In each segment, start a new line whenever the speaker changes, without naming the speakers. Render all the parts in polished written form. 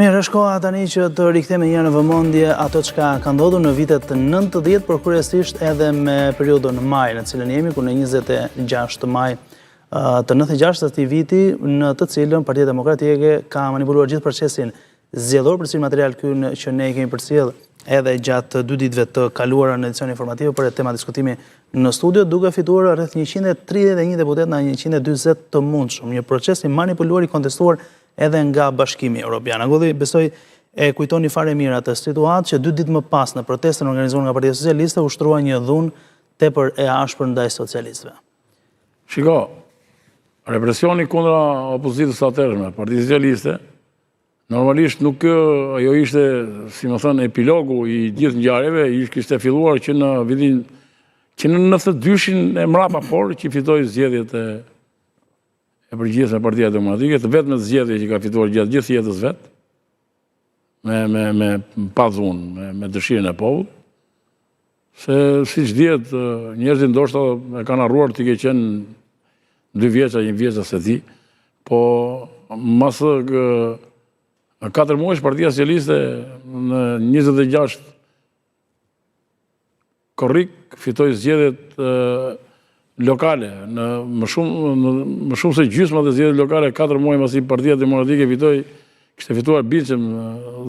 Mirë, është koha tani që të rikthejmë një herë në vëmendje ato çka ka ndodhur në vitet 90, por kryesisht edhe me periudhën maj në cilën jemi, ku në 26 maj të 96 të atij viti, në të cilën Partia Demokratike ka manipuluar gjithë procesin zgjedhor, për cilin material ky që ne kemi përcjellë edhe gjatë dy ditëve të kaluara në edicionin informativ për tema diskutimi në studio, duke fituar rreth 131 deputetë nga 140 të mundshëm. Një proces i manipuluar i kontestuar edhe nga Bashkimi Europian. Agolli, besoj e kujtoni fare mirë atë situatë që dy ditë më pas në protestën organizuar nga Partia Socialiste u ushtrua një dhunë tepër e ashpër ndaj socialistëve.
Shiko, represioni kundra opozitës së atëhershme, Partisë Socialiste, normalisht nuk ajo ishte, si me thënë, epilogu i gjithë ngjarjeve, ish kishte filluar që në vitin që në 92-shin e mrapa, por që fitoi zgjedhjet e e përgjithshme Partia Demokratike, të vetmet zgjedhje që ka fituar gjatë gjithë jetës vet, me me me pa dhunë, me, me dëshirën e popullit, se siç dihet, njerëzit ndoshta e kanë harruar ti ke qenë dy vjeç a një vjeç s'e di, po mas katër muajsh Partia Socialiste në 26 Korrik fitoi zgjedhjet lokale në më shumë në më shumë se gjysma të zgjedhjeve lokale 4 muaj masi Partia Demokratike fitoi kishte fituar bindshëm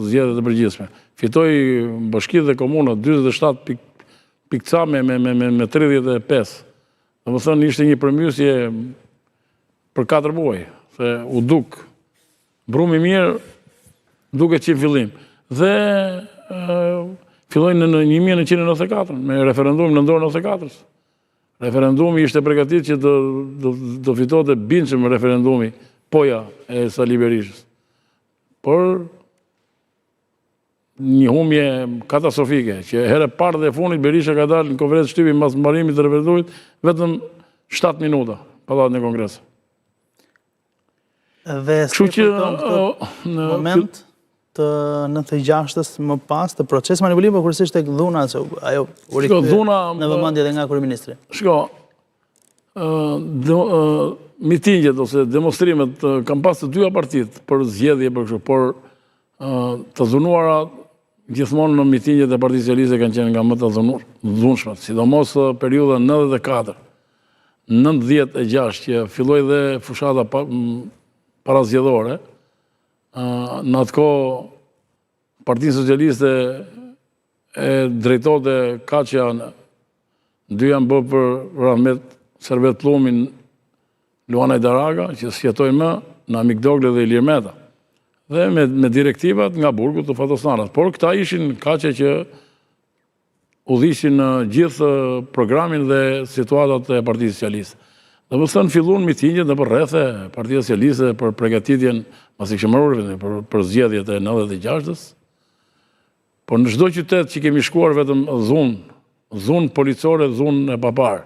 zgjedhjet e përgjithshme. Fitoi bashkitë dhe komunat 47 pik pik ca me me me me, me 35. Domethënë ishte një përmbysje për 4 muaj, se u duk Brumi i mirë duket që në fillim. Dhe filloi në 1994, me referendum në nëntor 94-ës. Referendumi ishte pregatit që do, do, do fitonte bindshëm referendumi poja e Sali Berishës. Por një humbje katastrofike, që herë e parë dhe e fundit Berisha ka dalë në konferencë shtypi mas mbarimit të referendumit vetëm 7 minuta pallatin e kongresit.
Dhe si e kujton këtë moment të 96-ës më pas të procesit manipulimit, por kryesisht tek dhuna, se ajo u rikthye në vëmendje edhe nga kryeministri.
Shiko, mitingjet ose demonstrimet kanë pas të dyja partitë për zgjedhje për kështu, por të dhunuara gjithmonë në mitingjet e Partisë Socialiste kanë qenë nga më të dhunshmet, sidomos periudha 94. 96 që filloi dhe fushata parazgjedhore, në atë kohë Partinë Socialiste e drejtonte Kaçja, dy janë bërë për rahmet Servet Pellumin, Luan Hajdaraga, që s'jetojnë më, Namik Dokle dhe Ilir Meta. Dhe me, me direktivat nga burgu të Fatos Nanos. Por këta ishin Kaçja që udhëhiqnin gjithë programin dhe situatat e Partisë Socialiste. Domethënë, fillun mitingjet nëpër rrethe Partia Socialiste për pregatitjen, masi kishte mbaruar për, për zgjedhjet e 96-ës, por në çdo qytet që kemi shkuar vetëm dhunë, dhunë policore, dhunë e paparë.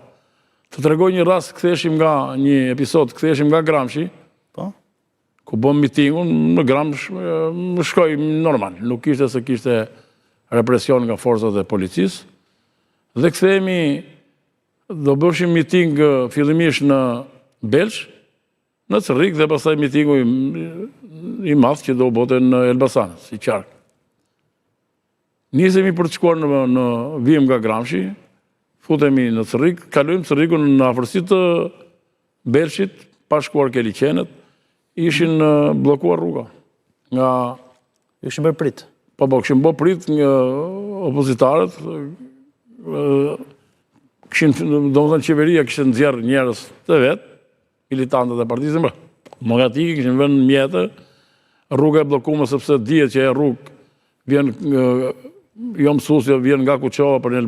Të tregoj një rast, ktheheshim nga një episod, ktheheshim nga Gramshi, po? Ku bëmë mitingun, në Gramsh, më shkoi normal, nuk kishte se kishte represion nga forcat e policisë. Dhe kthehemi, do bëshim miting fillimisht në Belsh, në Cërrik dhe pastaj mitingu i, i madh që do u bëte në Elbasan, si qark. Nisemi për të shkuar në, në vijmë nga Gramshi, futemi në Cërrik, kalojmë Cërrikun në afërsi të Belshit, pa shkuar ke liqenet, ishin bllokuar rruga.
Nga... Ju kishin bërë pritë?
Po, po, kishin bërë pritë nga opozitarët, kishin, domethënë qeveria kishte nxjerrë njerëz të vet, militantët e partisë, demokratike, kishin vënë mjete, rruga e bllokume sepse dihet që e rrugë vjen jo mësues, jo vjen nga Kuçova për në Elbasan.